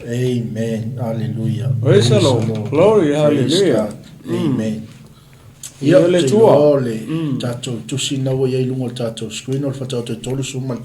Amen. Hallelujah. Praise the Lord. Glory, hallelujah. Amen. Ia, Ia le te Atua. iloa o le tatou tusi na ua i ai i luga o le tatou screen o le Whataoto e 31.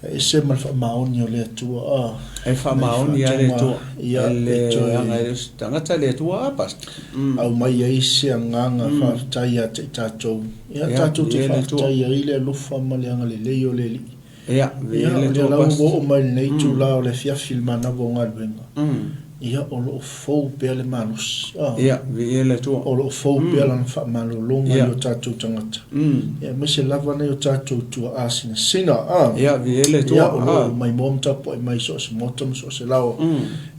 E ese ma le faamaoni o le Atua. Ah, E faamaoni lava le Atua. Ia, E le e toe aga e le o se tagata le Atua a, Pastor. aumai ai se agaga faafetai ia te i tatou. Ia, Ia, tatou te ia le Atua. faafetai ai le alofa ma le agalelei o le Alii. Ia, Ia, le o lea Atua la ua Pastor. oo mai lenei itula o le afiafi i le manava o galuega, ia, o lo o fou pea le malosi, a, Ia, viia le Atua. o lo o fou pea lana faamalologa i o tatou tagata, ia, aemaise lava nai o tatou tuaa sinasina, a, Ia, viia le Atua. ia, o lo o maimoa ma tapuai mai i so o se maota ma so o se laoa.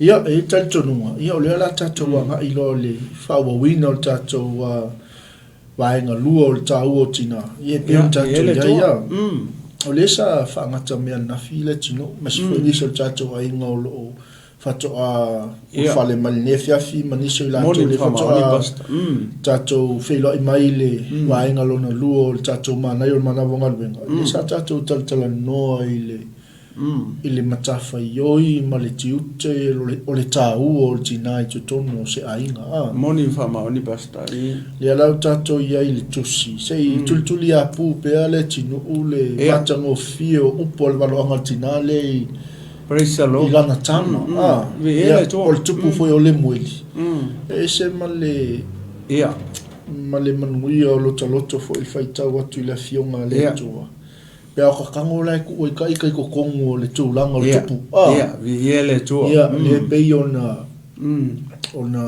Ia, e i ai le talitonuga, ia, o lea o le a tatou agai loa i le faaauauina o le tatou Vaega 2 o le taua o tina, ia e pei ona tatou i ai a. O lea sa faagata mea ananafi le atunuu, aemaise foi nisi o le tatou aiga o lo o faatoa ulufale mai lenei afiafi ma nisi o i latou lea faatoa tatou feiloai mai i le vaega lona lua o le tatou manaia o le manava o galuega. Lea sa tatou talatalanoa i le i le matafaioi ma le tiute o le taua o le tina i totonu o se aiga. A. Moni ma faamaoni Pastor. I. Lea la ua tatou i ai i le tusi, se i tulituliapu pea le atunuu le matagofie o upu a le valoaga o le tina lea i Praise the Lord. i lana tama. A. Ia, o le tupu foi o Lemueli, e ese ma le ma le manuia o lota loto foi i le faitau atu i le Afioga a le Atua. Pe a o ka kago la e tuu ai ka ika i totonu o le tulaga o le tupu. A. Ia, viia le Atua. Ia, lea e pei ona, ona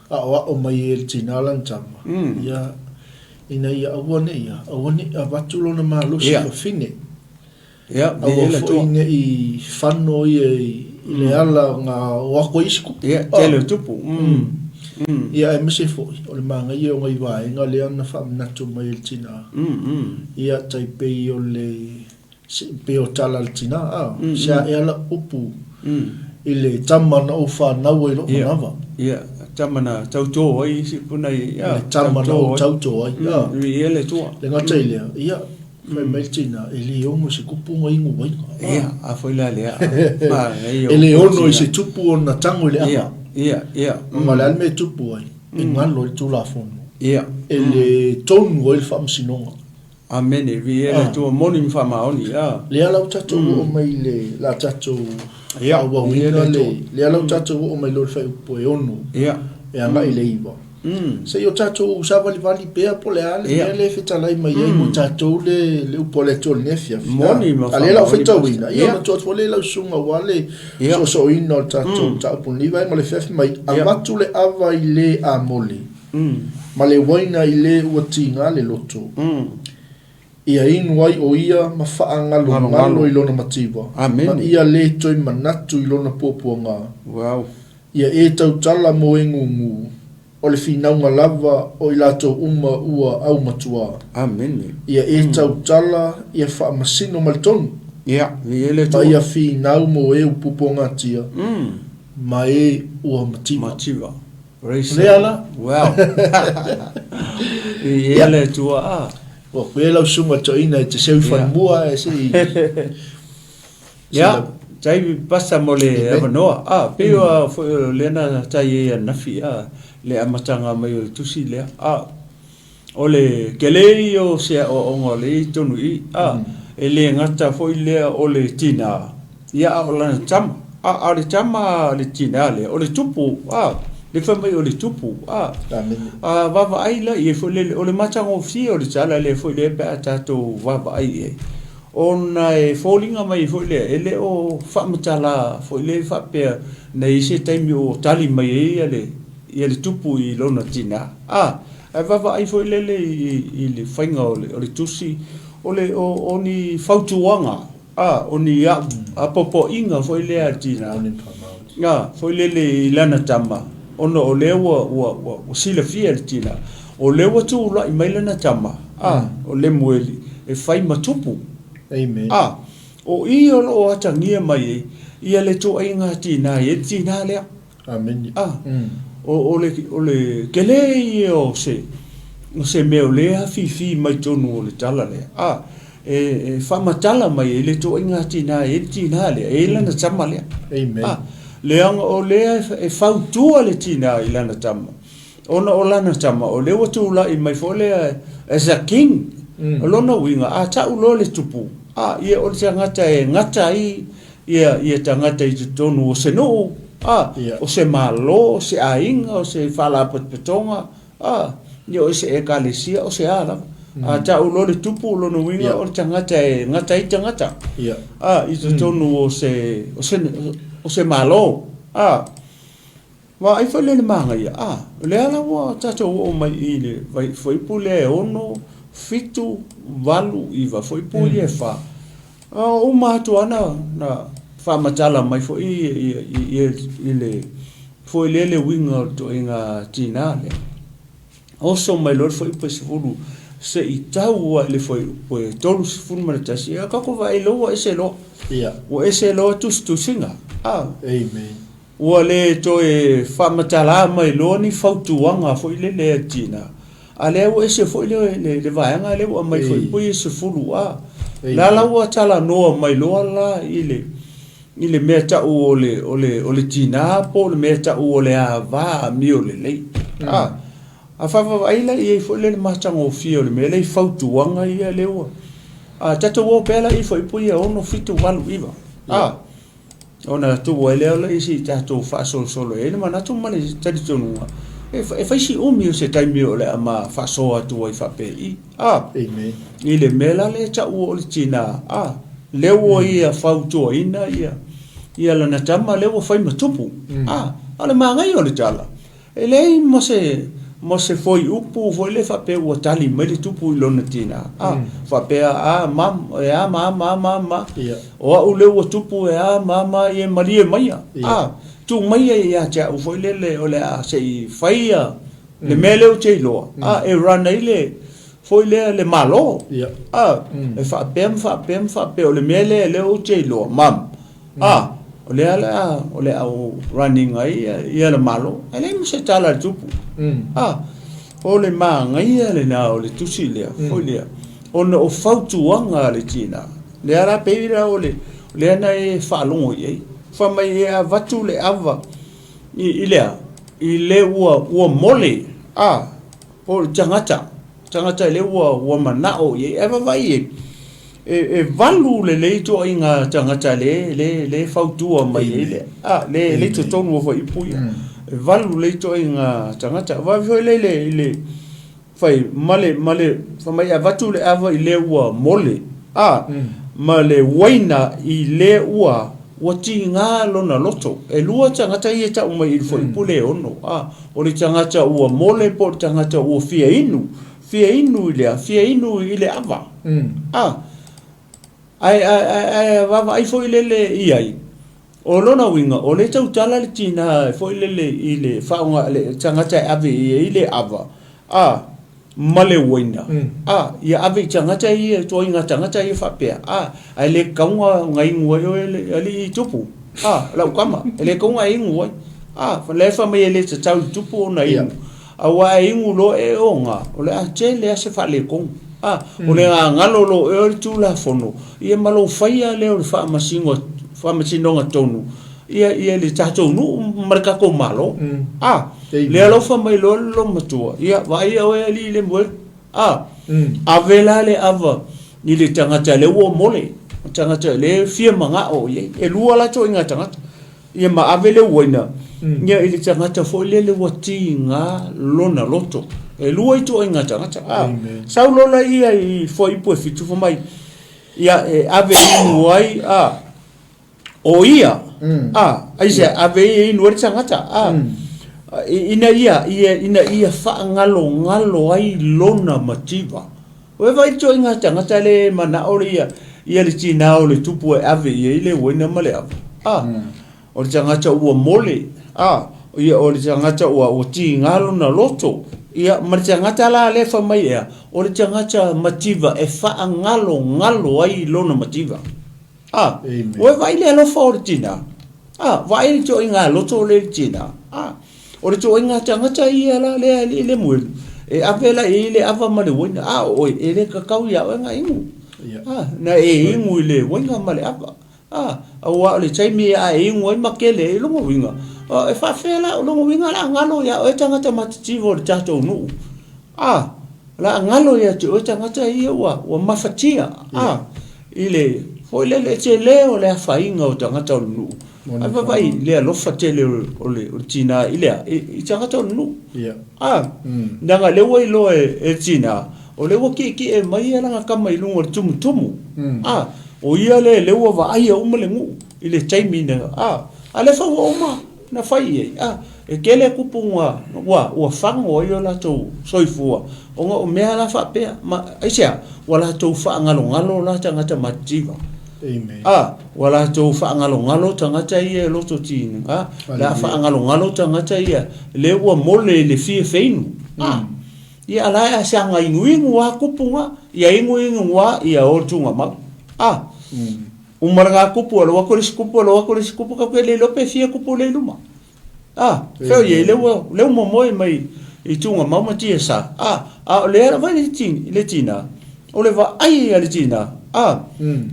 aoao mai e le tina lana tama, ia, ina ia aua ne i, aua ne i avatu lona malosi i fafine. Ia, viia Aua le Atua. foi ne i fano ia i le ala na o atu ai isi tupu. Ia, tele o tupu. Ia, aemaise foi, o le manaia o nai vaega lea na faamanatu mai e le tina. Ia, tai pei o le, pei o tala a le tina, a, se a ea lau upu i le tama na ou fanau ai i lou manava. Ia, tama na tauto ai isi puna i, ia, le tama na ou tauto ai, a. Ia le Atua. Le gata i lea, ia, fai mai le tina, e le ono i se tupu ona inu uaina. Ia, a foi la lea. E le ono i se tupu ona tango i le ava. Ia, ia. Ma o le a le mea e tupu ai? E galo ai le Tulafono. Ia. E le tonu ai le faamasinoga. Amene, viia le Atua, moni ma faamaoni, a. Lea la ua tatou oo mai i le, la tatou faaauauina le, lea la ua tatou oo mai loa i le fuaiupu e 6. Ia. E agai i le 9. Se i o tatou savalivali pea po o le a le mea lea e fetalai mai ai mo tatou le, le upu a le Atua i lenei afiafi. Moni ma A lea la ua faamaoni, faitauina, Pastor. ia ona tuu atu foi lea i lau susuga aua le soosooina o le tatou mataupu i lenei vaega o le afiafi mai, avatu le ava i le amole, ma le uaina i le ua tiga le loto, ia inu ai o ia ma faagalogalo i lona mativa, ma ia le toe manatu i lona puapuaga. Ia e tautala mo e gūgū, o le finauga lava o i latou uma ua aumatua. Amene. Ia e tautala, ia faamasino ma le tonu. Ia, viia le Ma Atua. ia finau mo e ua puapuagatia, ma e ua mativa. Mativa. Praise the Lea Lord. la. Wow. Viia Ia. le Atua. Ah. Ua koe lau susuga toeaina e te seu i fanumua ae se i. Ia, taimi pasa mo le avanoa. A, pei o foi o lea na tai ai ananafi, a, le amataga mai o le tusi lea. A, o le tele ia o se aoaoga o lea e i totonu i i, a, e le gata foi lea o le tina, ia a o lana tama. A, a o le tama a le tina lea, o le tupu, a, le fai mai o le tupu, a. A vaavaai la i ai foi lele, o le matagofie o le tala lea foi lea pe a tatou vaavaai i ai. Ona e foliga mai foi lea, e le o faamatala foi lea faapea na i ai se taimi o tali mai ai le, ia le tupu i lona tina. A, ae vaavaai foi lele i le faiga o le, o le tusi, o le, o, o ni fautuaga, a, o ni apoapoaiga foi lea a le tina, a, foi lele i lana tama, ona o lea ua, ua, ua, ua silafia e le tina, o lea ua tulai mai lana tama, a, o Lemueli, e fai ma tupu. Amen. A, o i o lo o atagia mai ai ia le ituaiga tina e i ai le tina lea. Amene. A, o, o le, o le tele ia o se, o se mea o lea e afifi mai totonu o le tala lea. A, e faamatala mai ai le ituaiga tinā e i ai le tinā lea, e i ai lana tama lea. Amen. A, leaga o lea e fautua le tinā i lana tama, ona o lana tama o lea ua tulai mai foi lea as a king. O lona uiga, a tau loa le tupu, a, ia o le tagata e gata ai ia, ia tagata i totonu o se nuu, a, o se Malo, o se aiga, o se faalapotopotoga, A, ia o se Ekalesia, o se a lava. A tau loa le tupu, o lona uiga o le tagata e gata ai tagata. A, i totonu o se, o se, o se Malo. A, vaai foi lea i le manaia, a, o lea la ua tatou oo mai i le fuaiupu lea e 6, 7, 8, 9, fuaiupu ia e fa. A uma atu lava na faamatala mai foi i le foi lea le uiga o le ituaiga tinā lea. Oso mai loa le fuaiupu e 10 se i tau lava i le fuaiupu e 31, ia tatou vaai loa ua ese loa. Ua ese loa tusitusiga. Amen. Ua le toe faamatala mai loa ni fautuaga foi lele a le tinā, a lea ua ese foi le, le, le vaega lea ua aumai foi pui e 10 a. La la ua talanoa mai loa la i le, i le mea tau o le, o le, o le tinā po o le mea tau o le ava amio lelei. A, a faavaavaai la i ai foi lea le matagofie o le mea lea i fautuaga ia lea ua, a tatou o pea la i foi pui e 6, 7, 8, 9. A. Ona tuu ai lea o le isi tatou faasolosolo. E i ai le manatu ma le talitonuga, e fai si umi o se taimi o le a ma faasoa atu ai faapei. A, Amen. I le mea la lea e taua o le tina, a, lea ua ia fautuaina ia, ia lana tama lea ua fai ma tupu. A, o le manaia o le tala, E leai ma se, ma se fuaiupu foi lea faapea ua tali mai le tupu i lona tina, a, faapea, a, mum, e a ma a ma a ma a ma, o au lea ua tupu e a ma a ma a, ia malie maia, a, tuu maia ia te au foi lele o le a se i faia le mea lea ou te iloa, a, e run ai le, foi lea le Malo, a, e faapea ma faapea ma faapea, o le mea lea lea ou te iloa, mum, A, o lea la o le a ou running ai ia le Malo. E leai ma se tala a le tupu. A, o le manaia lena o le tusi lea, foi lea, ona o fautuaga a le tina. Lea la pei la o le lea na e faalogo i ai. Fai mai e avatu le ava i, i le a? I le ua, ua mole, a, o le tagata, tagata lea ua, ua manao i ai. Ae vaavaai i ai, E valu lelei ituaiga tagata le le le fautua mai ai le a le le totonu o fuaiupu ia. E valu lelei ituaiga tagata. Vaai foi lea i le i le fai ma le ma le fai mai e avatu le ava i le ua mole a ma le uaina i le ua ua tiga lona loto. E lua tagata ia e tau mai i le fuaiupu lea e 6 a o le tagata ua mole po o le tagata ua fia inu Fia inu i le a? Fia inu i le ava. A. Ae, ae, ae, ae vaavaai foi lele i ai, o lona uiga, o lea e tautala le tina foi lele i le faaaoga, le tagata e ave i ai le ava, a, ma le uaina, a, ia ave i tagata ia, ituaiga tagata ia faapea, a, ae le tatau ona inu ai oe le alii tupu, a, lau tama, e le tatau ona e inu ai. A, la e fai mai e le tatau i le tupu ona inu. Aua e inu loa e oga, o le a tele lava se faaletonu. A, o le gagalo loa ea o le Tulafono, ia ma lou faia lea o le faamasinoga tonu, ia, ia le tatou nuu ma le tatou Malo. A, lea la ua fai mai loa le loomatua, ia, vaaia oe alii Lemuelu. A, ave la le ava i le tagata lea ua mole, le tagata lea e fia manao i ai. E lua la ituaiga tagata. Ia ma ave le uaina ia i le tagata foi lele ua tiga lona loto. E lua ituaiga tagata. A, sau loa la ia i fuaiupu e 7 fai mai, ia e ave inu ai, a, o ia, a, aisea, ave ia inu ai le tagata, a, ina ia, ia, ina ia faagalogalo ai lona mativa. Ua vaai ituaiga tagata le manao le ia, ia le tina o le tupu e ave i ai le uaina ma le ava. A, o le tagata ua mole, a, ia o le tagata ua, ua tiga lona loto. Ia, ma le tagata la lea e fai mai ea, o le tagata mativa e faagalogalo ai lona mativa. A, ua vaai le alofa o le tina. A, vaai le ituaiga loto o le tina. A, o le ituaiga tagata ia la lea e alii Lemuelu, e ave la i ai le ava ma le uaina. A o oe, e le tatau iā oe ona inu. A, na e igu i le uaiga ma le ava. A, aua o le taimi a e igu ai ma kele ai lona uiga, e faafefea la, o lona uiga o le a galo ia oe tagata matitiva o le tatou nuu. A, o le a galo ia te oe tagata ia ua, ua mafatia, a, i le, foi lele, e tele o le afaina o tagata o le nuu. Ae vaavaai i le alofa tele o le tina i le a? I tagata o le nuu. A, leaga o lea ua iloa e le tina, o lea ua kiekie mai lana tama i luga o le tumutumu. A, o ia lea lea ua vaaia uma le nuu i le taimi na, a, a lea foi ua uma na fai i ai. A, e tele kupu ua, ua fago ai o latou soifua ona o mea la faapea. Ma, aisea? Ua latou faagalogalo la tagata matitiva. Amen. A, ua latou faagalogalo tagata ia e loto tiga, o le a faagalogalo tagata ia lea ua mole i le fia feinu. A, ia a la e saga inuinu lava kupu na, ia inuinu lava ia o le tugamau. A, uma lena kupu alu atu le isi kupu, alu atu le isi kupu, tatou te le iloa pe fia kupu lea i luma. A, fea o i ai, lea ua, lea ua momoe mai i Tugamau ma Tiasa. A, a o lea lava i le tina, o le vaai a le tina, a,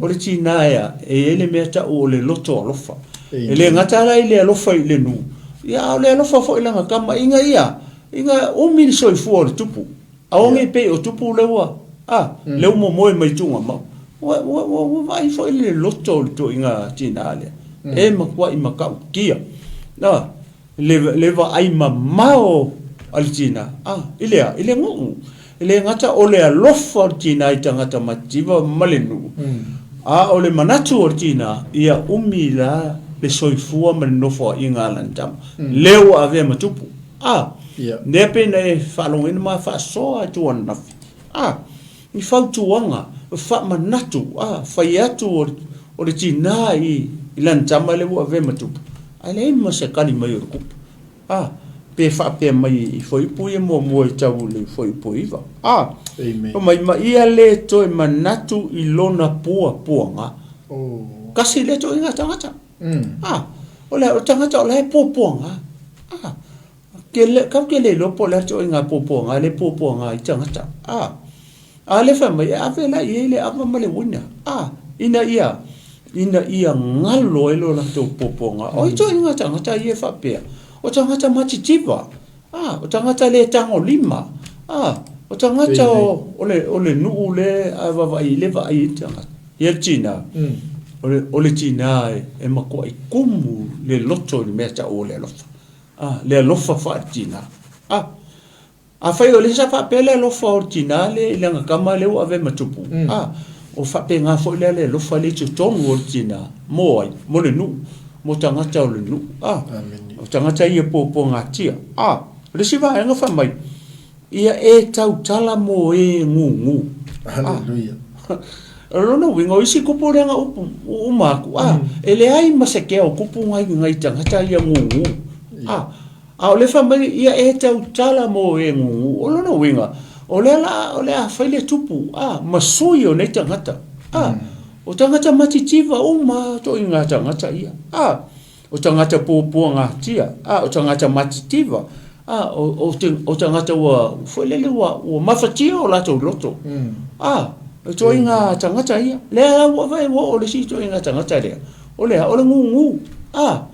o le tina ea, e i ai le mea tau o le loto alofa. E le gata la i le alofa i le nuu, ia a o le alofa foi i lana tama, ina ia, ina umi le soifua o le tupu. Aua ne i pei o tupu lea ua, a, lea ua momoe mai Tugamau. Ua, ua, ua, ua vaai foi le loto o le ituaiga tina lea. E matuai matautia. A, le, le vaai mamao a le tina, a, i le a? I le nuu. E le gata o le alofa o le tina i tagata matitiva ma le nuu, a o le manatu o le tina, ia umi la le soifua ma le nofoaiga a lana tama. Lea ua avea ma tupu. A, lea pei na e faalogoina ma faasoa atu ananafi. A, i fautuaga, faamanatu, a, fai atu o le tina i lana tama lea ua avea ma tupu, ae leai ma se tali mai o le kupu. A, pe faapea mai i fuaiupu ia muamua e tau i le fuaiupu e 9. A, Amen. Mai ma ia le toe manatu i lona puapuaga. Oh. Kasi lea ituaiga tagata. A, o le tagata o la e puapuaga. A, ke le, kau ke le iloa po o le a le ituaiga puapuaga le puapuaga ai tagata. A, a lea fai mai, e ave la i ai le ava ma le uina. A, ina ia, ina ia galo ai lo latou puapuaga. O ituaiga tagata ia e faapea, o tagata matitiva. A, o tagata le tagolima. A, o tagata o, o le, o le nuu le a vaavaai, le vaai i tagata. Ia le tina, o le, o le tina e, e matuai kumu le loto i le mea tau o le alofa. A, le alofa faale-tina. A, afai o lea sa faapea le alofa o le tina lea i lana tama lea ua ave ma tupu, a, o faapena foi lea le alofa lea i totonu o le tina, mo ai? Mo le nuu, mo tagata o le nuu. A, o tagata ia puapuagatia. A, o le isi vaega fai mai, Ia e tautala mo e gūgū. Haleluia. O lona uiga, o isi kupu lea na upu uma atu, a, e leai ma se kea o kupu nai, nai tagata ia gūgū. A, a o lea fai mai, ia e tautala mo e gūgū. O lona uiga, o lea la, o le a fai le tupu, a, ma sui o nei tagata. A, o tagata matitiva uma ituaiga tagata ia. A, O tagata puapuagatia, a, o tagata matitiva, a, o, o, te, o tagata ua, foi lele, ua, ua mafatia o latou loto. A, o ituaiga tagata ia. Lea la ua vaai ua oo le isi ituaiga tagata lea. O le a? O le gūgū. A,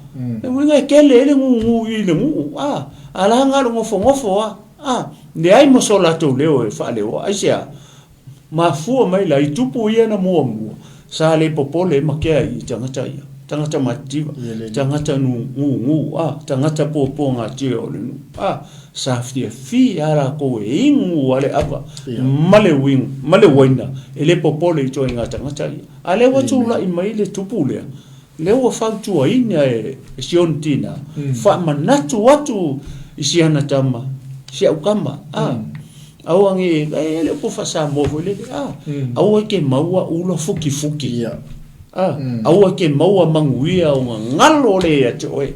le uiga e kele ai le gūgū i le nuu. A, a la na o le nofonofo lava. A, leai ma so latou leo e faaleoa. Aisea? Mafua mai la i tupu ia na muamua, sa le popole ma kea i tagata ia, tagata matitiva, tagata gūgū, a, tagata puapuagatia o le nuu, a, sa fiafia a latou e inu a le ava ma le uiga, ma le uaina, e le popole i ituaiga tagata ia. A lea ua tulai mai le tupu lea, lea ua fautuaina e si ona tina, faamanatu atu i si ana tama, si au tama, a, Aua ne i, e le upu faa-Samoa foi lele, a, aua e te maua ula fukifuki. A, aua e te maua manuia ona galo lea ia te oe.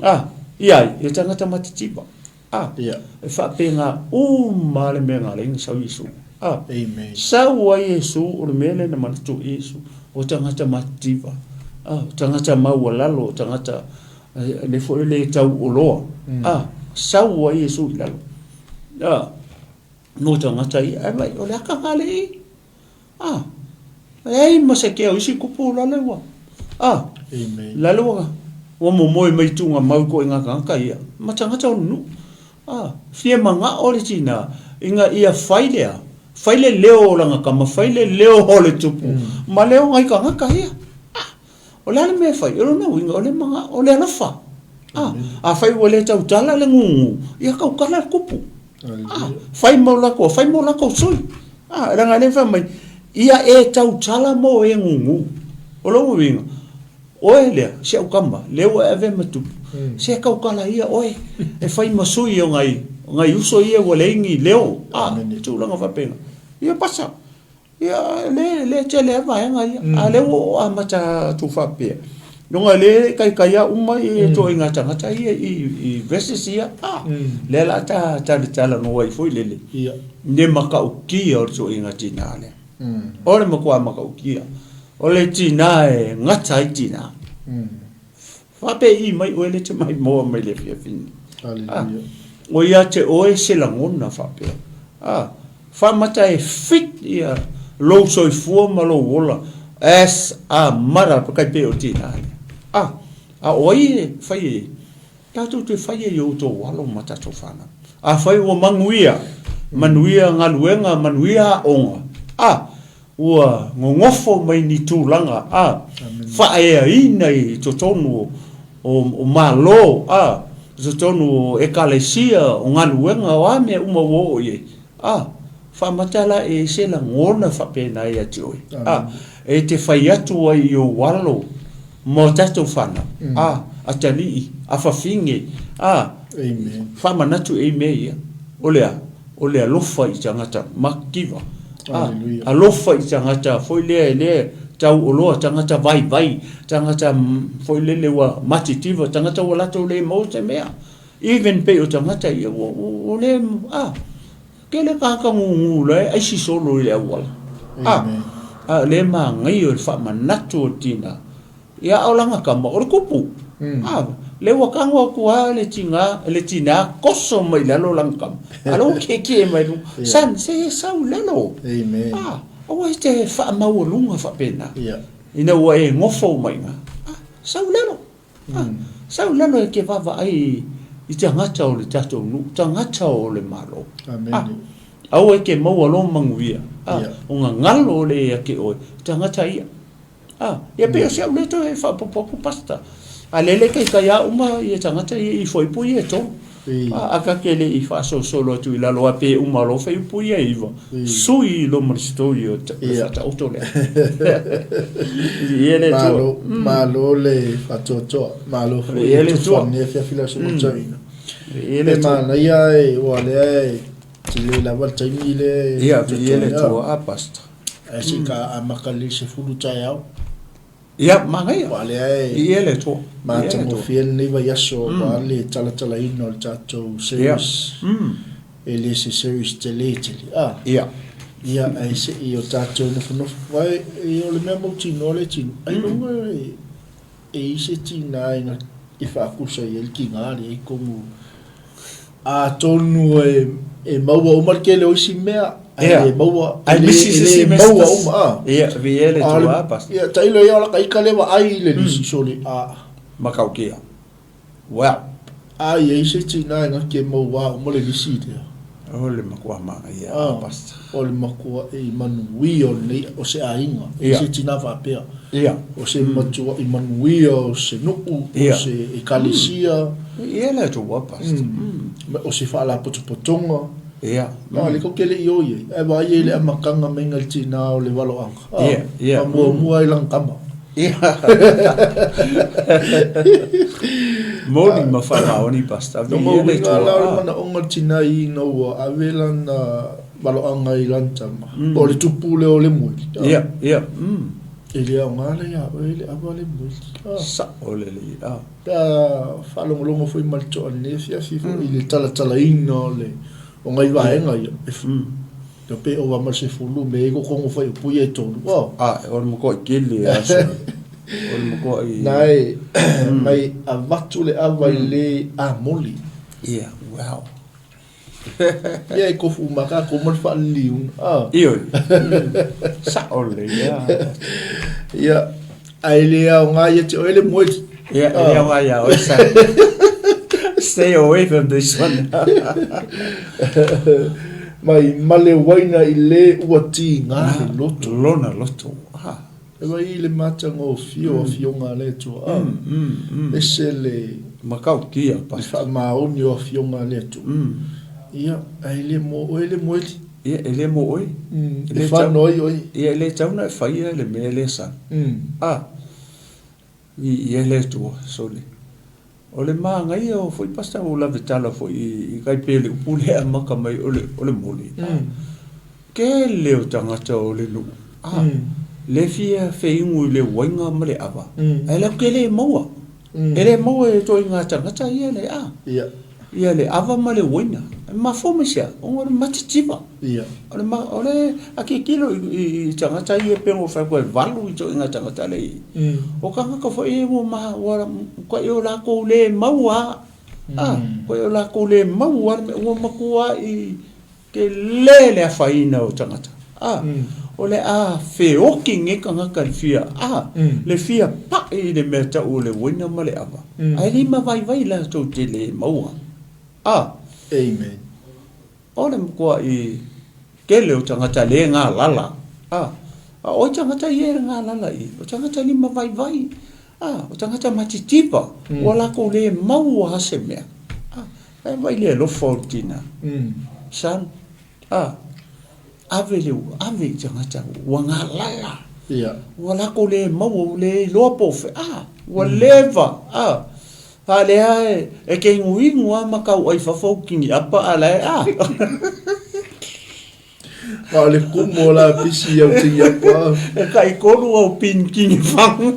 A, ia ai, ia tagata matitiva. A, e faapena uma le mea na ala ai ona sau Iesu. A, sau ai Iesu, o le mea lea na manatu ai Iesu, o tagata matitiva, a, o tagata maualalo, o tagata le foi le tauoloa. A, sau ai Iesu i lalo. A, mo tagata ia, ae mai, o le aka lena le i. A, Leai ma se kea o isi kupu lale ua, a, lale ua, ua momoe mai tugamau i koʻiga tagata ia, ma tagata o le nuu. A, fia manao le tina ina ia fai lea, fai le leo o lana tama, fai le leo o le tupu, ma leo o nai tagata ia. A, o le a le mea e fai? O lona uiga, o le manao, o le alofa. A, afai ua le tautala le gugu, ia tautala le tupu. A, fai mo latou, fai mo latou sui. A, leaga o lea e fai mai, ia e tautala mo e gugu. O lona uiga, oe lea, si au tama, lea ua e avea ma tupu, se tautala ia oe, e fai ma sui o nai, o nai uso ia ua leai ni leo. A, tulaga faapena. Ia pasa. Ia, le, le tele lava vaega ia. A o lea ua ou amata atu faapea, ona o lea e taitai lava uma ituaiga tagata ia i verses ia, a, lea o le a ta talatalanoa ai foi lele, le matautia o le ituaiga tina lea. O le matua matautia, o le tina e gata ai tina. Faapei mai oe lea e te maimoa mai le afiafi nei. Ah, o ia te oe se lagona faapea. Ah, faamata e fit ia lou soifua ma lou ola as a mother pa kai pei o tina lea. Ah, a o ai e fai e tatou te fai e i outou alo ma tatou fanau. Afai ua manuia, manuia galuega, manuia aoga. Ah, Ua gogofo mai ni tulaga a faaeaina i totonu o Malo a, i totonu o Ekalesia, o galuega, o a mea uma ua oo i ai, a, faamata la e se lagona faapena ia te oe, a, e te fai atu ai i ou alo ma o tatou fanau, a, atalii, afafine, a, faamanatu i ai mea ia, o le a? O le alofa i tagata matitiva. A, alofa i tagata foi lea e le tauoloa, tagata vaivai, tagata foi lele ua matitiva, tagata ua latou le maua se mea. Even pei o tagata ia ua, ua, ua le, a, tele tagata gugu la e aisi solo i le auala. A, a o lea e manaia o le faamanatu o le tina. Ia a o lana tama, o le kupu. A, lea ua tago atu lava le tina, le tina toso mai i lalo lana tama. A o lea ua tietie mai luga. Son, se sau i lalo. A, aua e te faamaualuga faapena. Ina ua e nofo uma i ina. A, sau i lalo. A, sau i lalo e te vaavaai i tagata o le tatou nuu, tagata o le Malo. A, aua e te maua lou manuia, a, ona galo lea ia te oe, tagata ia. Ah, ia pei o si au lea toe faaopoopo atu Pastor. A lele e taitai lava uma ia tagata ia i fuaiupu ia e tolu. Ah, a ta te le i faasolosolo atu i lalo a pe uma loa fuaiupu ia e iva, sui loa ma le story o le faataoto lea. Viia le Atua. Malo, malo le faatoatoa. Malo foi Viia le le Atua. tufa i lenei afiafi le aso matauina. Viia le E Atua. manaia e, ua lea e tele lava le taimi lea e Ia, viia le totoe, ah. Atua. Ah, Pastor. Ae se i ka amata lelei 10 taeao. Ia, manaia. Aua lea e Viia le Atua. matagofie lenei vaiaso aua le talatalaina o le tatou series. E le se series tele tele. A. Ia. Ia, ae se i o tatou nofonofo. Aua o le mea mautinoa le tino, ailoga e E i se tina e faakusa i ai le tiga lea i tonu. Atonu e maua uma le tele o isi mea, ae le maua, e le maua uma. A. Ia, viia le Atua, Pastor. Ia, tailo ia o laka ika lea vaai i le lisi, sole, a. Matautia. Well. A i ai se tina e gake maua uma le lisi lea. O le matua manaia, a, Pastor. O le matua'i manuia o lenei, o se aiga, e i se tina faapea. Ia. O se matua'i manuia o se nuu, o se ekalesia. Ia le Atua, Pastor. O se faalapotopotoga. Ia. A lea tou te le i o i ai, ae vaai ai i le amataga mai le tina o le valoaga. Ia, ia. Faamuamua ai lana tama. Ia. Moni ma faamaoni, Pastor. No ma uiga la o le manaoga o le tina ina ua ave lana valoaga i lana tama, o le tupu lea o Lemueli. Ia, ia. E le aoga la ia oe le ava Lemueli. Sao lelei. Pe a faalogologo foi ma le toa i lenei afiafi foi i le talatalaina o le o ngai vaega ia, e Ia pe ova ma le sefulu me i kokogo fai upu ia e tolu. Oh. A, o le matua i tele a so. O le matua i... Nai, mai avatu le ava i le amoli. Ia, wow. Ia e kofu uma tatou ma le faaliliuga. Ah. Ioe. Sao lelei lea. Ia, ae le aoga ia te oe le moeli. Ia, e le aoga ia oe sa. Stay away from this one. Mai ma le uaina i le ua tiga le loto. Lona loto. Ah. E vaai i le matagofie o Afioga a le Atua. Ah. Ese le Matautia, le faamaoni o Afioga a le Atua. Ia, ae le mo oe le moeli. Ia, e le mo oe. E fano ai oe. Ia, e le tatau ona e faia le mea lea sa. Ah. Viia le Atua, sole. O le manaia o foi pastor ua lave tala foi i kai pei o le upu lea e amata mai o le o le mole. Tele o tagata o le nuu a le fia feinu i le uaiga ma le ava ae latou te le maua. E le maua e ituaiga tagata ia le a. Ia le ava ma le uaina. E mafua mai se a? Ona o le matitiva. Ia. O le, o le a tilotilo i, i tagata ia pei ona ou fai atu e valu ituaiga tagata lea i ai. O tagata foi ia ua ma, ua matuai o latou le maua lava. A, matuai o latou le maua lava le mea, ua matuai tele le afaina o tagata. A, o le a feoti nei tagata i le fia, a, le fia pai i le mea tau o le uaina ma le ava, ae limavaivai latou te le maua. A. Amen. O le matuai tele o tagata le galala, a, a o ai tagata ia e galala i? O tagata limavaivai, a, o tagata matitiva, ua latou le maua lava se mea. A, ae vaai i le alofa o le tina, son, a, ave le, ave i tagata ua galala, ua latou le maua, ua le iloa po o fea, a, ua leva, a. A lea e te inuinu a ma tau ai fafo au kiniʻapa a la e a. Ma o le kumu o la pisi au kiniʻapa. E taitolu au pin kini fagu.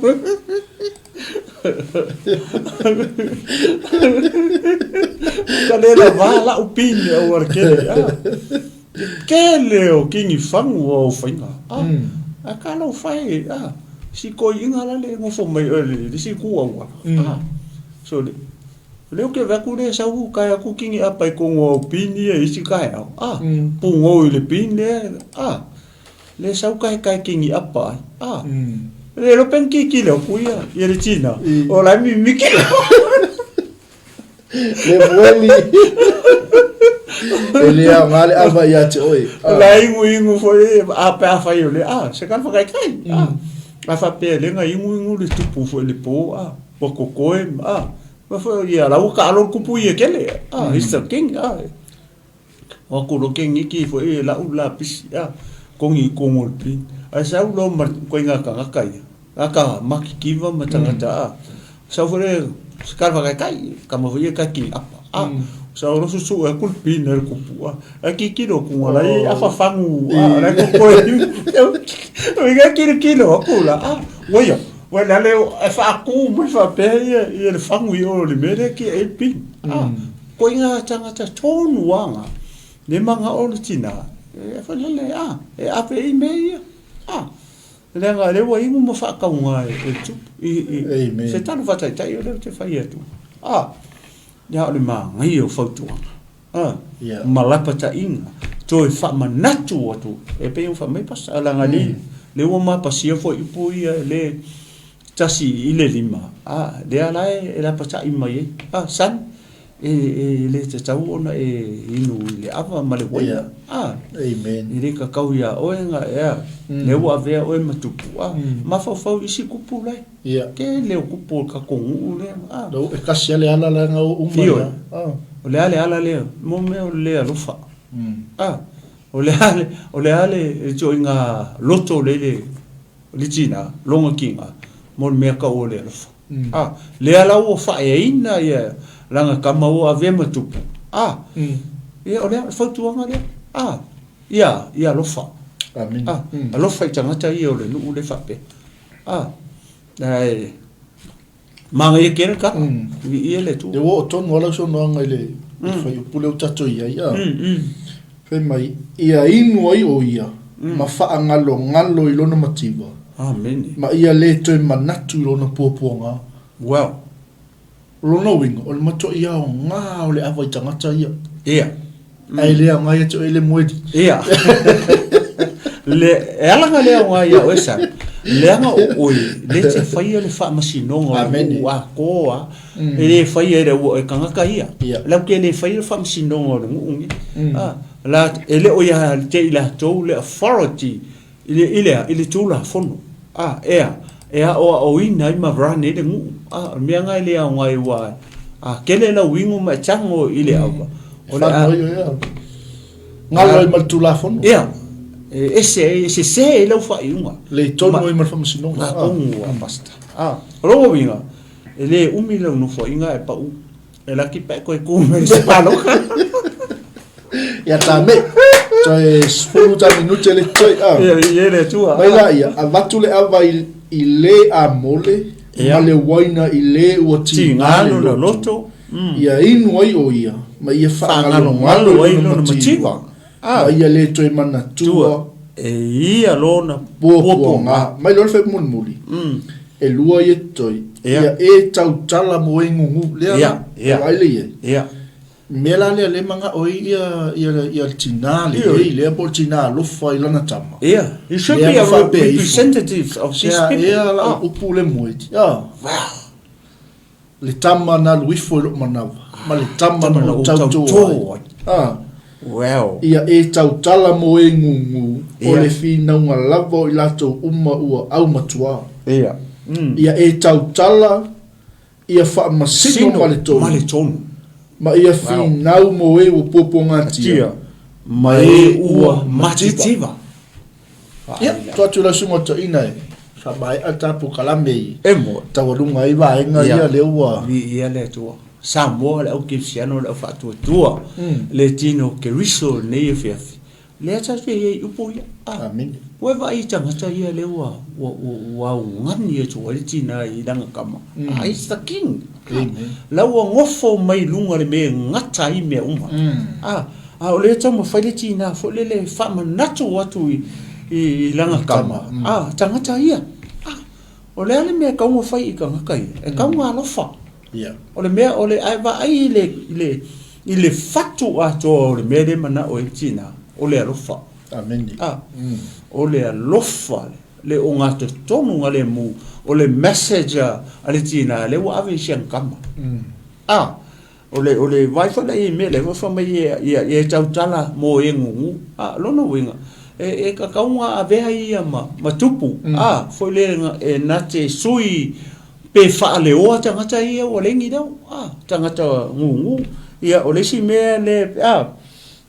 Ka le lava lau pin au ala kele a. Kele o kini fagu au faiga a. A ka lau fai a. Si toeaina la le nofo mai oe le isi itu auala a. So le lea ou te vaai atu lea sau tae atu kini apa i totonu o au pin ia i isi taeao a. Pugou i le pin lea a. Lea sau tae tae kini apa ai a. Le iloa pe na tilotilo atu ia ia le tina o la e mimiki. Le mueli. E le aoga le ava ia te oe. O la inuinu foi a pe afai o le a se tala whakaikai. A a faapea le na inuinu le tupu foi le po a ua kokoe a ma foi ia la ua kaalo le kupu ia kele a he's the king a. O aku loa ke ngiki foi e lau la pisi a kongi kongo le pin. Ae sau loa ma ituaiga tagata ia, tagata matitiva ma tagata a. Sau foi lea se tala faataitai, tama foi ia kai kini apa a. Sau loa susue atu le pin ai le kupu a. Ae tilotilo atu la e afa fagu a la e kokoe. Ua tilotilo atu la a, ua ia, ua le ale e faatu mai faapea ia ia le fagu i o i le mea lea e kiai ai le pin a. Koina tagata tonu anga, le manao le tina, e fai lele, a, e ave i mea ia, a, leaga lea ua inu ma faatauga e tupu, i, i, se tala faataitai o lea ou te fai atu, a, ia o le manaia o fautuaga, a, yeah. ma lapataiga, toe faamanatu atu, e pei ona fai mai pasa, leaga le, le ua mapasia foi upu ia, le, 1 i le 5, a, lea la e lapatai mai ai, a, son, e le tatau ona e inu i le ava ma le uaina, a, Amen. e le tatau iā oe na e a, lea ua avea oe ma tupu, a, mafaufau i isi kupu la e, tele o kupu o le tatou nuu lea, a. Lau e kasi lava le ala la na o uma ia. O le a le ala lea, mo mea o le le alofa, a, o le a le, o le a le ituaiga loto lea i le O le tina, lona kina, mo le mea kau o le alofa. A, lea la ua faaeaina ia lana tama ua avea ma tupu. A, ia o lea, o le fautuaga lea. A, ia, ia alofa. Amen. A, alofa i tagata ia o le nuu lea faapea. A, ae, manaia tele tala, viia le Atua. Lea ua oo tonu lava lau saunoaga i le fuaiupu lea ua tatou i ai, a. Fai mai, ia inu ai ʻo ia ma faʻagalogalo i lona mativa. Amene. Ma ia lē toe manatu i lona puapuaga. Well. O lona uiga, o le matuaʻi aoga o le ava i tagata ia. Ia. Ae le aoga ia te oe le moeli. Ia. Le, e ala na le aoga ia oe Sam, leaga o oe le te faia le faamasinoga o le nuu atoa, e le faia e le ua e tagata ia. Latou te le faia le faamasinoga o le nuu nei. La, e le o ia te i latou le authority I le, i le a? I le Tulafono. A, e a? E aoaoina ai ma run ai le nuu. A, o le mea na e le aoga ai aua a tele lau igu ma e tago i le ava, o le a. Galo ai ma le Tulafono. Ia. E ese ai, e sese ai lau faaiuga. Le tonu ai ma le faamasinoga. Na tonu a Pastor. A, o lona uiga, e le umi lau nofoaiga ae pau. E laki pe koe ku mai se paloka. Ia ta me. Toe 10 ta minute le toe a. Ia ia le tua. Mai la ia avatu le ava i, i le a mole Ia. ma le uaina i le ua Tigā tigā le lona loto. loto. Mm. Ia inu ai o ia ma ia Faagalogalo faagalogalo ai i lona lona mativa mativa. Ah. ma ia le toe manatua Tua. E ia lona puapuaga. puapuaga. Mai loa le fai mulimuli. Mm. E lua ia totoe. Ia. Ia e tautala mo e gugu. Lea Ia, la, ia. vaai le i ai. Ia. Mea la lea le manao ai ia, ia, ia le tinā Ioe. lelei lea po o le tinā alofa i lana tama. Ia. You should Lea be na a faapea ifo. representative of these Sea people. ea lau Ah. upu le moeti. Ah. Wow. Le tama na alu ifo i lou manawa, ma le tama Tama na na ou ou tauto tauto ai. ai. Ah. Well. Ia e tautala mo e gugu, o Ia. le finauga lava o i latou uma ua aumatuā. Ia. Mm. Ia e tautala, ia faamasino Sino ma le tonu. ma le tonu. Ma ia finau mo e ua puapuagatia. Tia. Ma e ua matitiva. Ia, tuu atu i lau susuga o Toeaina e faamaea ta polokalame i E moe. taualuga ai vaega ia lea ua. Viia le Atua. Samoa le au kerisiano le au faatuatua le tino Keriso i lenei afiafi. Lea tatou te i ai i upu ia. A. Amene. Ua e vaai i tagata ia lea ua ua ua ua augani atu ai le tina i lana tama. A he's the king. Amen. La ua nofo mai i luga le mea e gata ai mea uma. A. A o lea e taumafai le tina foi lele e faamanatu atu i, i, i lana tama, a, tagata ia. A, o le a le mea e tatau ona fai i tagata ia? E tatau ona alofa. Yeah. O le mea, o le, ae vaai i le, i le, i le fatu atoa o le mea lea e manao ai le tina, o le alofa. Amene. A, o le alofa, le ogatotonu galemu, o le message a, a le tina, lea ua ave i si ana tama. A, O le, o le vaai foi lea i mea lea foi fai mai ia, ia, ia e tautala mo e gugu. A, lona uiga, e, e tatau ona avea ia ma, ma tupu, a, foi lea e na te sui pe faaleoa tagata ia ua leai ni leo, a, tagata gugu. Ia, o le isi mea lea, a,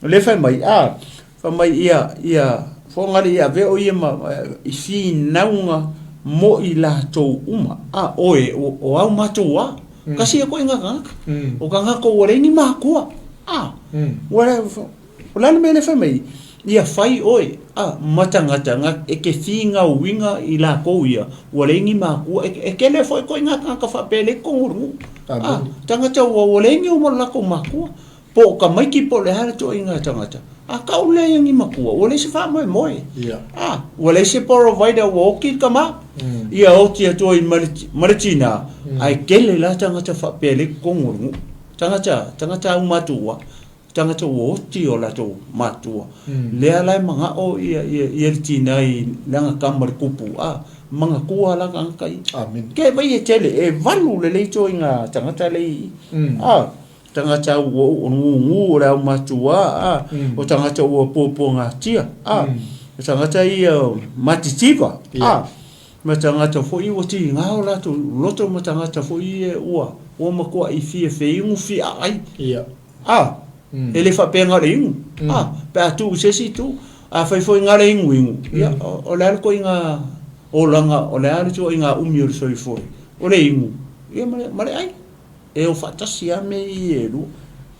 lea fai mai, a, Fai mai ia, ia, foaga le ia avea o ia ma, i finauga mo i latou uma. A, oe, o, o au matou a. Kasi ia koe nga tagata. O tagata ua leai ni makua. A, ua le, o le a le mea lea fai mai, ia fai oe, a, ma tagata nga e ke figauiga i lakou ia, ua leai ni makua. E, e kele foi koe nga tagata faapea e leai totonu o le nuu. A, tagata ua, ua leai ni uma o latou makua. Po o tamaiti po o le a le toaiga tagata, a kau lea ia ni matua, ua leai se faamoemoe. A, ua leai se provider ua oti le tama, ia oti atu ai ma le, ma le tina, ae tele la tagata faapea lea i totonu o le nuu. Tagata, tagata aumatua, tagata ua oti o latou matua. Lea la e manao ia, ia, ia le tina i lana tama le tupu, a, manatua la tagata ia. Amene. Ke vai e tele, e valu lelei toaiga tagata lea i i. A. Tagata ua gugu o le aumatua, a, o tagata ua puapuagatia, a, o tagata ia matitiva, a, ma tagata foi ua tiga o latou loto ma tagata foi ia ua ua matuai fia feinu fia aai. A, e le faapea na o le inu, a, pe a tuu i se isi itu, afai foi na o le inuinu, ia, o le a le ituaiga olaga, o le a le ituaiga umi o le soifua, o le inu, ia ma le ai. E o faatasi lava mea ia e lua.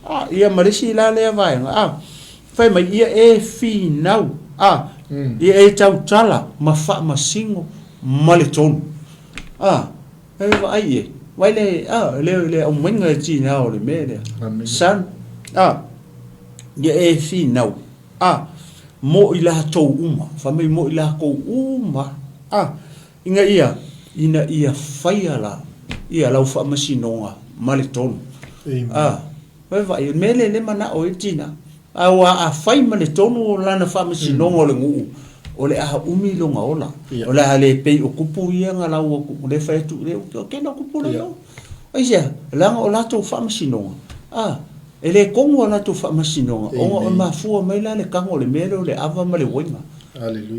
A, ia ma le isi la lea vaega, a, fai mai, ia e finau, a, ia e tautala ma faamasino ma le tonu. A, e vaai i ai, vaai le, a, le, le aumaiga e tina o le mea lea. Son, a, ia e finau, a, mo i latou uma, fai mai mo i latou uma, a, Ina ia, ina ia faia la, ia lau faamasinoga ma le tonu. Amen. A, vaai, vaai, o le mea lea le manao ai le tina. Aua a fai ma le tonu o lana faamasinoga o le nuu, o le a umi lona ola. O le a le pei o kupu ia na lau atu, o lea e fai atu, o kena kupu la iloa. Aisea? Leaga o latou faamasinoga, a, e le tonu a latou faamasinoga, ona e mafua mai la le tago o le mea lea o le ava ma le uaiga.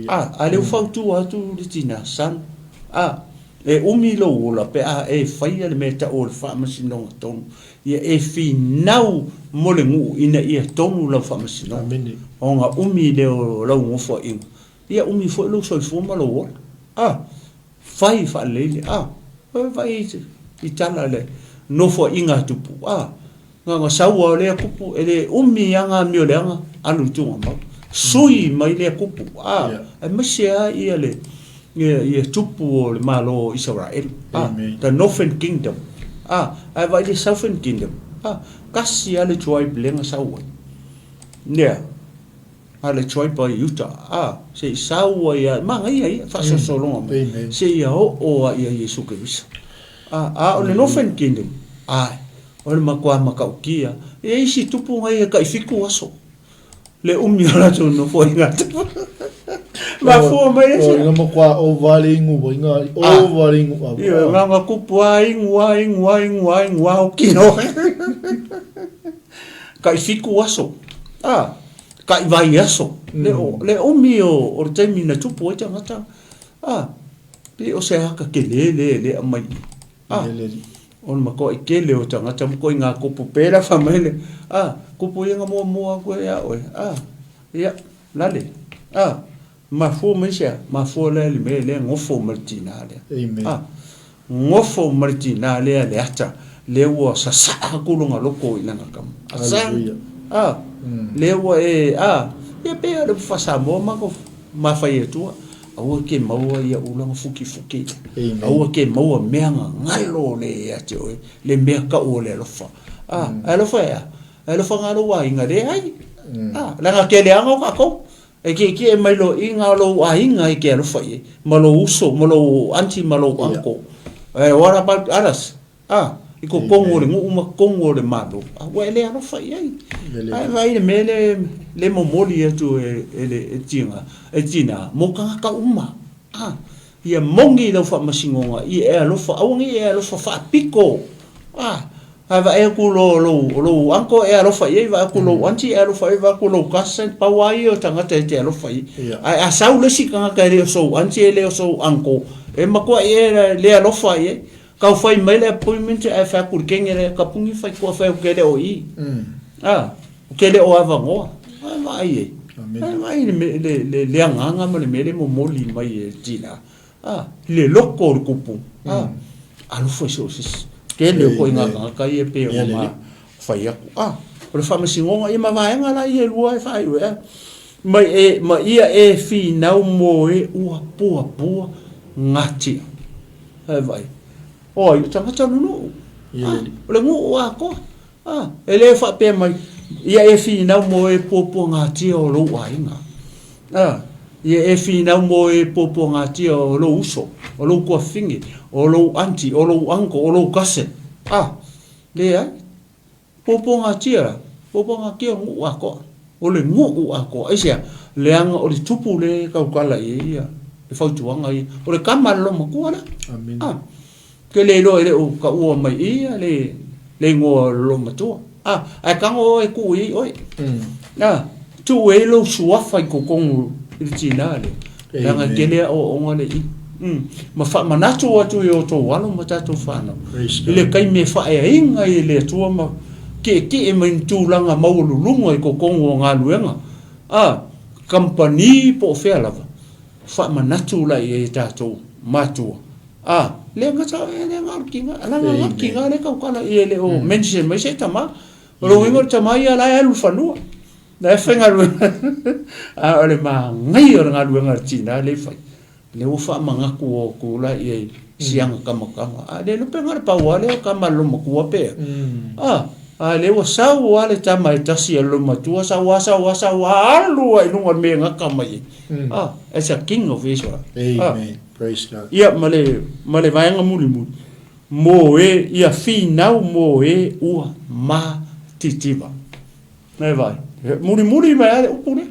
A, a lea ua fautua atu le tina, son, a, e umi lou ola pe a e faia le mea e tau o le faamasinoga tonu. Ia e finau mo le nuu ina ia tonu lau faamasinoga. Ona umi lea o lau nofoaiga, ia umi foi lou soifua ma lou ola. A, fai faalelei le, a, vaai i tala le nofoaiga a Tupu, a, na ona sau lava o lea Tupu, e le umi lava amioleaga, alu i tuugamau. Sui mai lea Tupu, a, aemaise lava ia le, ia tupu o le Malo o Isaraelu, a, the Northern Kingdom, a, ae vaai le Southern Kingdom, a, tasi lava le tribe lea na sau ai, yeah, a le tribe a Iuta, a, se i sau ai lava, manaia ia, faasolosologa mai, seia oo lava ia Iesu Keriso. A, a o le Northern Kingdom, ae, o le matua matautia, e i ai isi tupu na ia tai fitu aso. Le umi o latou nofo i ngā tupu. Mafua mai e se. Nga matua ova le ingu wa inga ova le ingu ava. Ia nga nga kupu a ingu a ingu a ingu a ingu a o kino. Kai fiku aso. Ah, kai vai aso. Le o le umi o o le taimi na tupu ai tangata. Ah, pe o se haka ke le le le amai. Ah, o le makoʻi tele o tagata ma koʻi ngā kupu pēlā wha mai le, ah, kupu ia nga muamua aku e ia oe, ah, ia, lale, ah, mafua mai se a, mafua lea le mea lea ngofo ma le tinā lea. Amen. Ah, ngofo ma le tinā lea le ata, lea ua sasaa atu lona loko i lana kama. Asa, ah, lea ua e, ah, ia pei o le faa-Samoa matou mafai atua, Aua ke maua ia ulaga fukifuki. Aua ke maua mea gagalo le ia te oe, le mea kau o le alofa. A, e alofa e a? E alofa nga lou aiga, leai. A, leaga ke leaga o kakou. E kiekie mai loa i nga lou aiga e ke alofa i ai, ma lou uso, ma lou aunty, ma lou uncle. What about others? A, i totonu o le nuu ma totonu o le Malo, a ua e le alofa i ai. Ae vaai le mea lea le momoli atu e le tiga, e tina, mo tagata uma. A, ia moni lau faamasinoga, ia e alofa, aua ne i e alofa faapito. A, ae vaai atu loa o lou, o lou uncle e alofa i ai, vaai atu lou aunty e alofa i ai, vaai atu lou cousin, pau lava ia o tagata e te alofa i ai. Ae a sau le isi tagata e le o sou aunty e le o sou uncle, e matuai e le alofa i ai. Kau whai mai le appointment ae whai aku le kenge le ka pungi whai kua whai o ke leo i. Ah, o ke leo avanoa. Ai vaai e. Ai vaai le le le le anganga ma le mea le momoli mai e tina. Ah, le loko o le kupu. Ah, alofa i so se isi. Tele o koe ngā tangata ia pe o ngā whai aku. Ah, o le whaamasinoga ia ma vaega la ia e lua e whai ue. Ah. Mai e, ma ia e whinau mō e ua puapua ngatia. Ae vaai, o ai o tagata nunuu. Ah, o le nuu atoa. Ah, e le faapea mai, ia e finau mo e puapuagatia o lou aiga. Ah, ia e finau mo e puapuagatia o lou uso, o lou tuafafine, o lou aunty, o lou uncle, o lou cousin. Ah, leai. Puapuagatia la, puapuagatia o le nuu atoa. O le nuu atoa. Aisea? Leaga o le tupu lea e tautala i ai ia le fautuaga ia. O le tama a le loomatua lea. Amene. A. Ke le iloa e le o taua mai i ia le, le igoa o le loomatua. A, ae tago oe e tuu i ai oe. A, tuu i ai lou suafa i totonu i le tina lea. Leaga e tele aoaoga lea i i. Ma faamanatu atu i o outou alo ma tatou fanau i le taimi e faaeaina ai e le Atua ma tietie mai ni tulaga maualuluga i totonu o galuega a kamupani po o fea lava, faamanatu la i ai e tatou matua, a le gata e le na o le tina, leaga na o le tina lea e tautala i ai e le o mention mai se tama. O lona uiga o le tama ia la e alu i le fanua. La e faigaluega a o le manaia o le galuega a le tina lea e fai. Lea ua faamanatu atu la i ai si ana kamakama. A le iloa pe na o le pau lava lea o tama a le loomatua pe a. A lea ua sau lava le tama e tasi a le loomatua, sau lava, sau lava, sau lava, alu lava i luga o le mea e gata mai ai. A, as a king of Israel. Amen. Praise God. Ia, ma le, ma le vaega mulimuli, mo e, ia finau mo e ua matitiva. Nai vaai. Mulimuli mai lava le upu lea.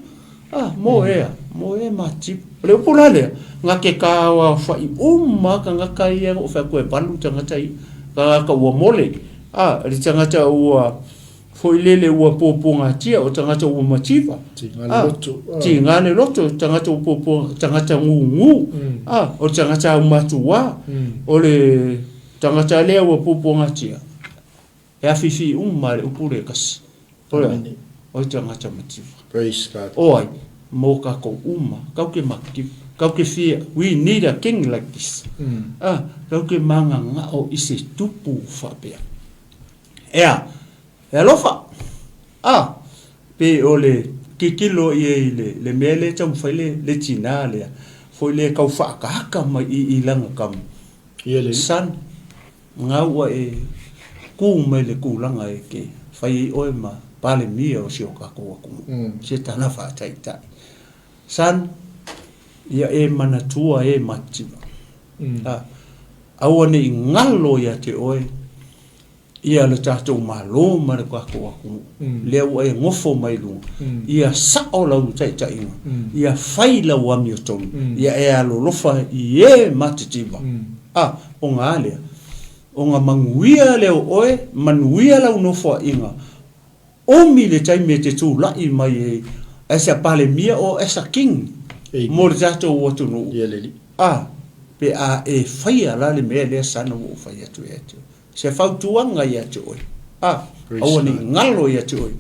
Ah, mo ea, mo e matitiva. O le upu la lea, na ke kāoaofa'i uma lava tagata ia na ou fai atu e valu tagata ia, tagata ua mole, ah, le tagata ua foi lele ua puapuagatia, o tagata ua mativa, Tiga le loto. Ah, tiga le loto, tagata ua puapua, tagata gugu, ah, o le tagata aumatuā, o le tagata lea ua puapuagatia, E afifi uma le upu lea e tasi. O le a? O le tagata mativa. Praise God. O ai? Mo kakou uma. Kau ke mativa. Kau ke fia, we need a king like this. Ah, kau ke magagao i se tupu faapea. Ea, e alofa. Ah, pe o le kikilo ia i le, le mea lea e taumafai le, le tinā lea, foi lea e tau faakaaka mai i, i lana tama. Ia le. Son, Gau ua e kū mai le kūlanga e ke fai ai ʻoe ma Palemia o si o kākou atunuu. Se tala faataitai. Son, ia e manatua e Matitiva. A, aua ne i galo ia te ʻoe ia le tatou Malo ma le tatou atunuu. Lea ua e nofo mai luga, ia sao lau taitaiga, ia fai lau amiotonu, ia e alolofa i e Matitiva. A, o ga lea, o ga manuia lea o oe, manuia lau nofoaiga, umi le taimi e te tula'i mai ai as a Palemia or as a King mo le tatou atunuu, a, pe a e faia la le mea lea sana ua ou fai atu ia te oe. Se fautuaga ia te oe, a, aua ne i galo ia te oe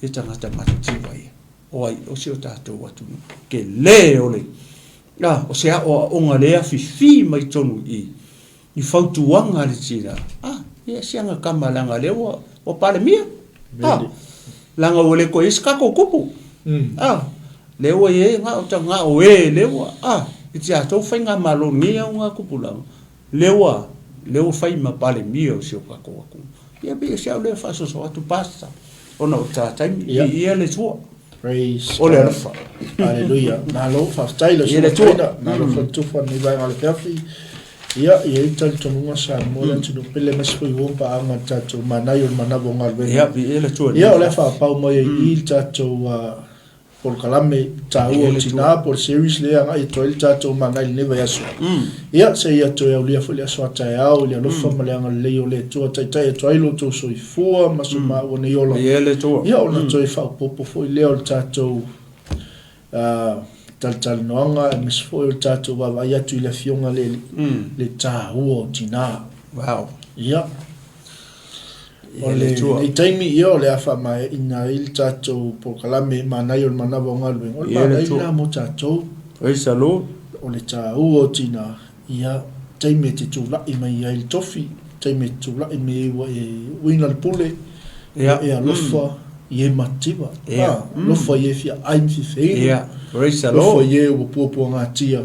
e tagata matitiva ia. O ai, o si o tatou atunuu, tele o le A, o se aoaoga le afifi mai tonu i i fautuaga a le tina, a, ia se aga kama leaga lea ua, ua Palemia, a, leaga ua le toe i ai se tatou tupu, a, lea ua i ai na o ta, na o e lea ua, a, i tatou faigamalo i lenei auga tupulaga, lea ua, lea ua fai ma Palemia o si o tatou atunuu. Ia pei o si au lea faasoasoa atu Pastor, ona o ta taimi, viia le Atua. Praise O le alofa. Hallelujah. Malo, faafetai lau Ia le susuga Atua. Trainer. Malo faletufa lenei vaega o le afiafi. Ia, e i ai le talitonuga Samoa le atunuu pele aemaise foi ua paaga le tatou manaia o le manava o galuega. Ia, viia le Atua i Ia, lenei o le a afiafi. faapau mai ai i i le tatou ah, polokalame taua Viia o le Atua. Tina po o le series lea e agai atu ai le tatou manaia i lenei vaiaso. Ia, se i toe aulia foi le aso a taeao i le alofa ma le agalelei o le Atua, taitai atu ai lo outou soifua ma so maua nei ola. Ia le Atua. Ia, ona toe faaopoopo foi lea o le tatou talatalanoaga aemaise foi o le tatou vaavaai atu i le Afioga i le Alii, le taua o tina. Wow. Ia, o lenei taimi, ia, o le a faamaeaina ai le tatou polokalame manaia o le manava o galuega. O le manaia lena mo tatou. Praise the Lord. O le taua o tina, ia, taimi e te tulai mai ai le tofi, taimi e te tulai mai ai ua e uina le pule, ia e alofa i e mativa, alofa i e fia ai ma fia feinu, alofa i e ua puapuagatia,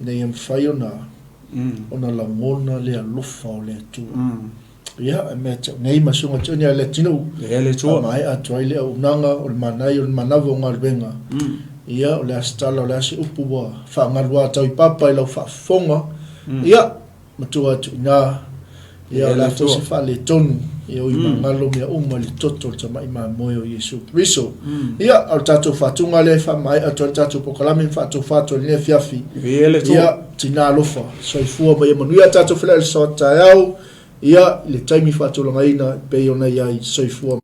ina ia mafai ona ona lagona le alofa o le Atua. Ia, e mea tau nei ma susuga Johnny a le atunuu, Ia le Atua. Faamaea atu ai le auaunaga o le manaia o le manava o galuega. Ia, o le a se tala, o le a se upu ua faagalu tau i papa i lau faafofoga. Ia, matua atu i ina. Ia, o le a foi se faaletonu, ia ui magalo mea uma i le toto o le tamai mamoe o Iesu Keriso. Ia, o le tatou faatuga lea e faamaea atu ai le tatou polokalame ma faatofa atu ai i lenei afiafi. Ia le Atua. Ia, tina alofa, soifua ma ia manuia tatou feiloai i le aso taeao, ia, i le taimi faatulagaina e pei ona i ai. Soifua.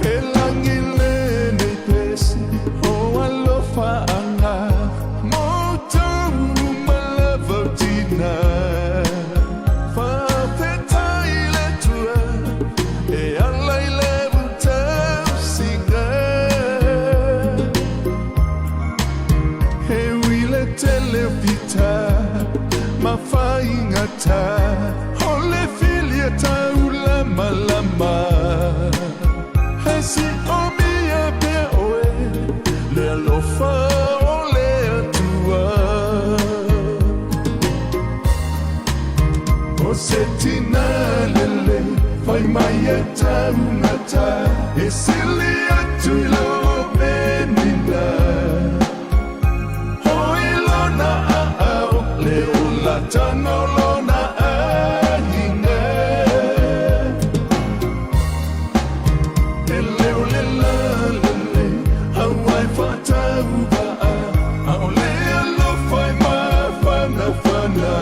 He lagi lenei pesi o alofa-anga Moutou uma lava o tina Faafetai le Atua e ala i le tausiga He ui le tele o fita ma faigata O le filia taulamalama He siomia pea oe le alofa o le Atua. O taugata e sili atu i lou penina. Hoi lona aao le olatanga o lona aiga. E leo le lalelei auai faatauvaa, ʻaʻole alofa e mafanafana.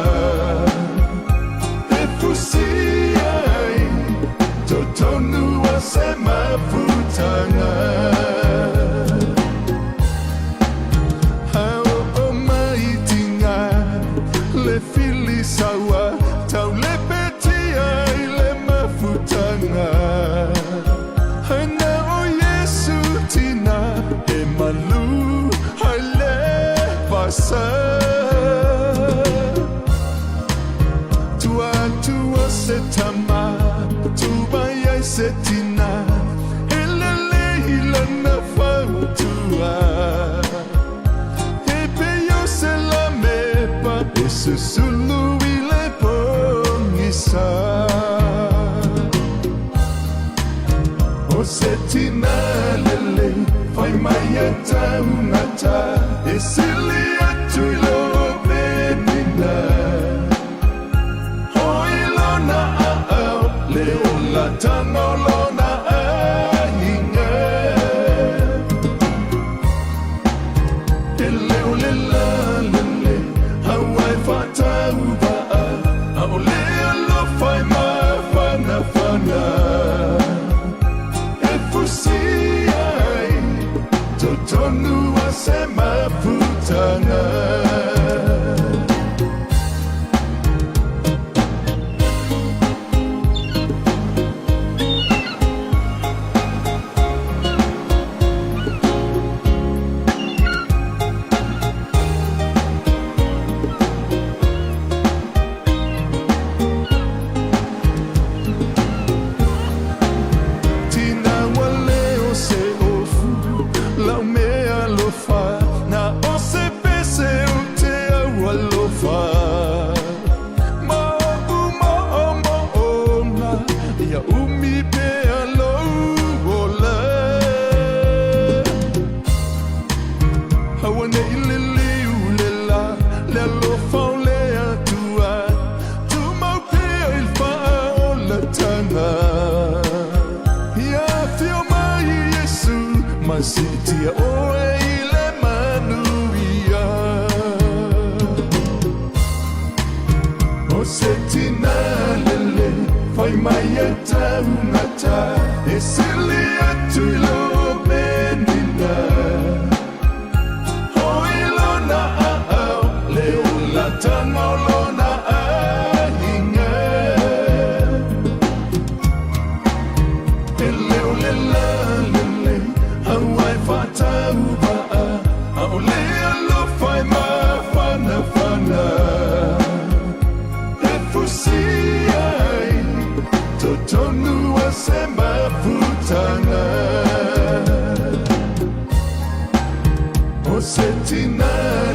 E fusi ai totonu a se mafutaga. A oo mai tiga le fili saua taulepetia i le mafutaga. Ai na o Iesu tina e malu ai le vasa. Tua atu o se tama, tu mai ai se tina, e lelei lana fautua. E pei o se lamepa e susulu i le pogisa. O se tina lelei, fai mai e taugata, e sili atu i lou penina. Hoi lona aao, le olatanga o lona aiga. E leo le lalelei, auai faatauvaa, ʻaʻole alofa e mafanafana. E fusi ai totonu a se mafutaga. Tina ua leo se ofu lau mea alofa, na o se pese o te au alofa. Ma oʻu moʻomoʻoga, ia ʻumi pea lou ola. Aua ne i liliu le lā, le alofa o le Atua, tumau pea i le faaolataga. Ia afio mai Iesu, ma siitia oe i le manuia. O se tina lelei, fai mai e taugata, e sili atu i lou penina. Hoi lona aao, le olatanga o lona aiga. E leo le lalelei, auai faatauvaa, ʻaʻole alofa e mafanafana. E fusi ai totonu a se mafutaga. O se tina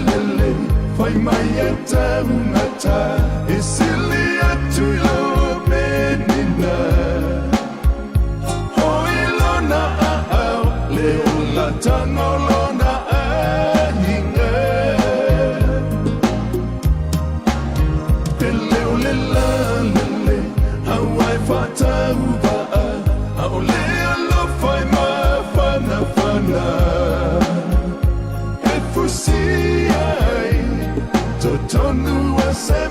lelei, fai mai e taugata, e sili atu i lou penina. Hoi lona aao, le olatanga o lona aiga. E leo le lalelei, auai faatauvaa, ʻaʻole alofa e mafanafana. E fusi ai totonu a se